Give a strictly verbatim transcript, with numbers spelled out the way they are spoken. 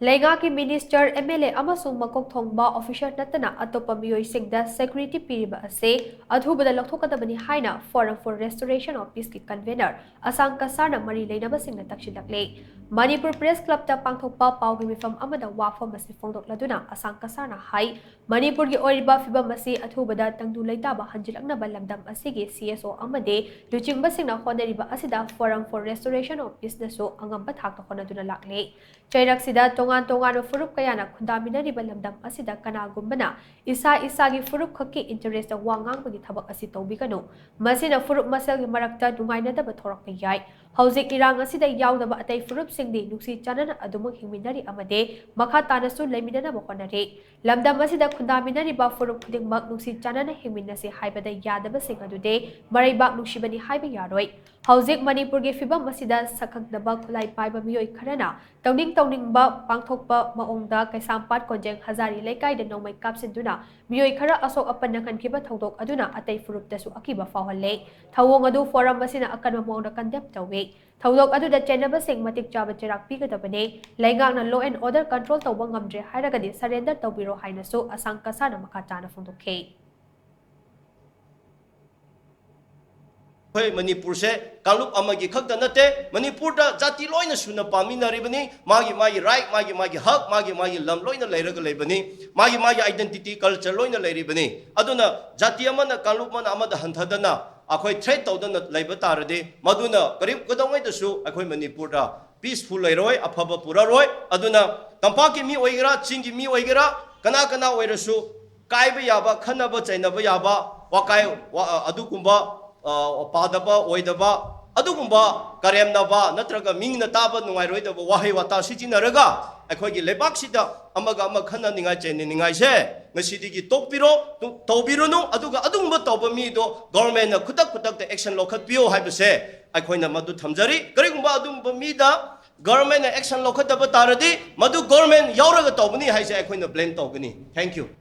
ꯂꯩꯉꯥꯛꯀꯤ minister, MLA ꯑꯃꯁꯨꯡ ꯃꯀꯣꯛ ꯊꯣꯡꯕ officer ꯅꯠꯇꯅ ꯑꯇꯣꯞꯄ ꯃꯤꯑꯣꯏꯁꯤꯡꯗ security ꯄꯤꯔꯤꯕ ꯑꯁꯤ ꯑꯊꯨꯕꯗ ꯂꯧꯊꯣꯛꯀꯗꯕꯅꯤ ꯍꯥꯏꯅ Forum for Restoration of Peaceꯀꯤ convener ꯑꯁꯥꯡ ꯀꯁꯥꯔꯅ ꯃꯔꯤ ꯂꯩꯅꯕꯁꯤꯡꯅ ꯇꯛꯁꯤꯜꯂꯛꯂꯤ꯫ ꯃꯅꯤꯄꯨꯔ Press Clubꯇ ꯄꯥꯡꯊꯣꯛꯄ ꯄꯥꯎꯒꯤ ꯃꯤꯐꯝ ꯑꯃꯗ ꯋꯥꯐꯝ ꯑꯁꯤ ꯐꯣꯡꯗꯣꯛꯂꯗꯨꯅ ꯑꯁꯥꯡ ꯀꯁꯥꯔꯅ ꯍꯥꯏ, ꯃꯅꯤꯄꯨꯔꯒꯤ ꯑꯣꯏꯔꯤꯕ ꯐꯤꯚꯝ ꯑꯁꯤ ꯑꯊꯨꯕꯗ ꯇꯪꯗꯨ ꯂꯩꯇꯥꯕ ꯍꯟꯖꯤꯜꯂꯛꯅꯕ ꯂꯝꯗꯝ ꯑꯁꯤꯒꯤ CSO ꯑꯃꯗꯤ ꯂꯨꯆꯤꯡꯕꯁꯤꯡꯅ ꯍꯣꯠꯅꯔꯤꯕ ꯑꯁꯤꯗ Forum for Restoration of Peaceꯅꯁꯨ ꯑꯉꯝꯕ ꯊꯥꯛꯇ ꯍꯣꯠꯅꯗꯨꯅ ꯂꯥꯛꯂꯤ꯫ ꯆꯩꯔꯛꯁꯤꯗ ꯇꯣꯉꯥꯟ ꯇꯣꯉꯥꯟꯕ ꯐꯨꯔꯨꯞ ꯀꯌꯥꯅ ꯈꯨꯟꯗꯥꯃꯤꯟꯅꯔꯤꯕ ꯂꯝꯗꯝ ꯑꯁꯤꯗ ꯀꯅꯥꯒꯨꯝꯕꯅ ꯏꯁꯥ ꯏꯁꯥꯒꯤ ꯐꯨꯔꯨꯞ ꯈꯛꯀꯤ interestꯇ ꯋꯥ ꯉꯥꯡꯕꯒꯤ ꯊꯕꯛ ꯑꯁꯤ ꯇꯧꯕꯤꯒꯅꯨ꯫ ꯃꯁꯤꯅ ꯐꯨꯔꯨꯞ ꯃꯁꯦꯜꯒꯤ ꯃꯔꯛꯇ ꯅꯨꯡꯉꯥꯏꯅꯗꯕ ꯊꯣꯔꯛꯄ ꯌꯥꯏ꯫ ꯍꯧꯖꯤꯛ ꯏꯔꯥꯡ ꯑꯁꯤꯗ ꯌꯥꯎꯗꯕ ꯑꯇꯩ ꯐꯨꯔꯨꯞꯁꯤꯡꯗꯤ ꯅꯨꯡꯁꯤ ꯆꯥꯟꯅꯅ ꯑꯗꯨꯃꯛ ꯍꯤꯡꯃꯤꯟꯅꯔꯤ ꯑꯃꯗꯤ ꯃꯈꯥ ꯇꯥꯅꯁꯨ ꯂꯩꯃꯤꯟꯅꯅꯕ ꯍꯣꯠꯅꯔꯤ꯫ ꯂꯝꯗꯝ ꯑꯁꯤꯗ ꯈꯨꯟꯗꯥꯃꯤꯟꯅꯔꯤꯕ ꯐꯨꯔꯨꯞ ꯈꯨꯗꯤꯡꯃꯛ ꯅꯨꯡꯁꯤ ꯆꯥꯟꯅꯅ ꯍꯤꯡꯃꯤꯟꯅꯁꯤ ꯍꯥꯏꯕꯗ ꯌꯥꯗꯕꯁꯤꯡ ꯑꯗꯨꯗꯤ ꯃꯔꯩꯕꯥꯛ ꯅꯨꯡꯁꯤꯕꯅꯤ ꯍꯥꯏꯕ ꯌꯥꯔꯣꯏ꯫ ꯍꯧꯖꯤꯛ ꯃꯅꯤꯄꯨꯔꯒꯤ ꯐꯤꯚꯝ ꯑꯁꯤꯗ ꯁꯛꯈꯪꯗꯕ ꯈꯨꯠꯂꯥꯏ ꯄꯥꯏꯕ ꯃꯤꯑꯣꯏ ꯈꯔꯅ ꯇꯧꯅꯤꯡ ꯇꯧꯅꯤꯡꯕ ꯄꯥꯡꯊꯣꯛꯄ ꯃꯑꯣꯡꯗ ꯀꯩꯁꯥꯝꯄꯥꯠ ꯀꯣꯟꯖꯦꯡ ꯍꯖꯥꯔꯤ ꯂꯩꯀꯥꯏꯗ ꯅꯣꯡꯃꯩ ꯀꯥꯞꯁꯤꯟꯗꯨꯅ ꯃꯤꯑꯣꯏ ꯈꯔ ꯑꯁꯣꯛ ꯑꯄꯟ ꯅꯪꯍꯟꯈꯤꯕ ꯊꯧꯗꯣꯛ ꯑꯗꯨꯅ ꯑꯇꯩ ꯐꯨꯔꯨꯞꯇꯁꯨ ꯑꯀꯤꯕ ꯐꯥꯎꯍꯜꯂꯦ꯫ ꯊꯧꯑꯣꯡ ꯑꯗꯨ Forum ꯑꯁꯤꯅ ꯑꯀꯟꯕ ꯃꯑꯣꯡꯗ condemn ꯇꯧꯏ꯫ ꯊꯧꯗꯣꯛ ꯑꯗꯨꯗ ꯆꯦꯟꯅꯕꯁꯤꯡ ꯃꯇꯤꯛ ꯆꯥꯕ ꯆꯩꯔꯥꯛ ꯄꯤꯒꯗꯕꯅꯤ꯫ ꯂꯩꯉꯥꯛꯅ law and order control ꯇꯧꯕ ꯉꯝꯗ꯭ꯔꯦ ꯍꯥꯏꯔꯒꯗꯤ surrender ꯇꯧꯕꯤꯔꯣ ꯍꯥꯏꯅꯁꯨ ꯑꯁꯥꯡ ꯀꯁꯥꯔꯅ ꯃꯈꯥ ꯇꯥꯅ ꯐꯣꯡꯗꯣꯛꯈꯤ꯫ ꯑꯩꯈꯣꯏ ꯃꯅꯤꯄꯨꯔꯁꯦ ꯀꯥꯡꯂꯨꯞ ꯑꯃꯒꯤ ꯈꯛꯇ ꯅꯠꯇꯦ, ꯃꯅꯤꯄꯨꯔꯗ ꯖꯥꯇꯤ ꯂꯣꯏꯅ ꯁꯨꯅ ꯄꯥꯟꯃꯤꯟꯅꯔꯤꯕꯅꯤ꯫ ꯃꯥꯒꯤ ꯃꯥꯒꯤ right, ꯃꯥꯒꯤ ꯃꯥꯒꯤ ꯍꯛ, ꯃꯥꯒꯤ ꯃꯥꯒꯤ ꯂꯝ ꯂꯣꯏꯅ ꯂꯩꯔꯒ ꯂꯩꯕꯅꯤ꯫ ꯃꯥꯒꯤ ꯃꯥꯒꯤ identity, culture ꯂꯣꯏꯅ ꯂꯩꯔꯤꯕꯅꯤ꯫ ꯑꯗꯨꯅ ꯖꯥꯇꯤ ꯑꯃꯅ ꯀꯥꯡꯂꯨꯞ ꯑꯃꯅ ꯑꯃꯗ ꯍꯟꯊꯗꯅ ꯑꯩꯈꯣꯏ threat ꯇꯧꯗꯅ ꯂꯩꯕ ꯇꯥꯔꯗꯤ, ꯃꯗꯨꯅ ꯀꯔꯤ ꯀꯩꯗꯧꯉꯩꯗꯁꯨ ꯑꯩꯈꯣꯏ ꯃꯅꯤꯄꯨꯔꯗ peaceful ꯂꯩꯔꯣꯏ, ꯑꯐꯕ ꯄꯨꯔꯛꯔꯣꯏ꯫ ꯑꯗꯨꯅ ꯇꯝꯄꯥꯛꯀꯤ ꯃꯤ ꯑꯣꯏꯒꯦꯔꯥ, ꯆꯤꯡꯒꯤ ꯃꯤ ꯑꯣꯏꯒꯦꯔꯥ, ꯀꯅꯥ ꯀꯅꯥ ꯑꯣꯏꯔꯁꯨ ꯀꯥꯏꯕ ꯌꯥꯕ, ꯈꯟꯅꯕ ꯆꯩꯅꯕ ꯌꯥꯕ, ꯋꯥꯀꯥꯏ, ꯋꯥ-, ꯑꯗꯨꯒꯨꯝꯕ, ꯑ, ꯄꯥꯗꯕ ꯑꯣꯏꯗꯕ, ꯑꯗꯨꯒꯨꯝꯕ ꯀꯔꯦꯝꯅꯕ ꯅꯠꯇ꯭ꯔꯒ ꯃꯤꯡꯅ ꯇꯥꯕ ꯅꯨꯡꯉꯥꯏꯔꯣꯏꯗꯕ ꯋꯥꯍꯩ ꯋꯥꯇꯥ ꯁꯤꯖꯤꯟꯅꯔꯒ ꯑꯩꯈꯣꯏꯒꯤ ꯂꯩꯕꯥꯛꯁꯤꯗ ꯑꯃꯒ ꯑꯃ ꯈꯟꯅꯅꯤꯡꯉꯥꯏ ꯆꯩꯅꯅꯤꯡꯉꯥꯏꯁꯦ ꯉꯁꯤꯗꯒꯤ ꯇꯣꯛꯄꯤꯔꯣ, ꯇꯧ-, ꯇꯧꯕꯤꯔꯨꯅꯨ꯫ ꯑꯗꯨꯒ ꯑꯗꯨꯒꯨꯝꯕ ꯇꯧꯕ ꯃꯤꯗꯣ governmentꯅ ꯈꯨꯗꯛ ꯈꯨꯗꯛꯇ action ꯂꯧꯈꯠꯄꯤꯌꯣ ꯍꯥꯏꯕꯁꯦ ꯑꯩꯈꯣꯏꯅ ꯃꯗꯨ ꯊꯝꯖꯔꯤ꯫ ꯀꯔꯤꯒꯨꯝꯕ ꯑꯗꯨꯒꯨꯝꯕ ꯃꯤꯗ governmentꯅ action ꯂꯧꯈꯠꯇꯕ ꯇꯥꯔꯗꯤ ꯃꯗꯨ government ꯌꯥꯎꯔꯒ ꯇꯧꯕꯅꯤ ꯍꯥꯏꯁꯦ ꯑꯩꯈꯣꯏꯅ blame ꯇꯧꯒꯅꯤ꯫ Thank you꯫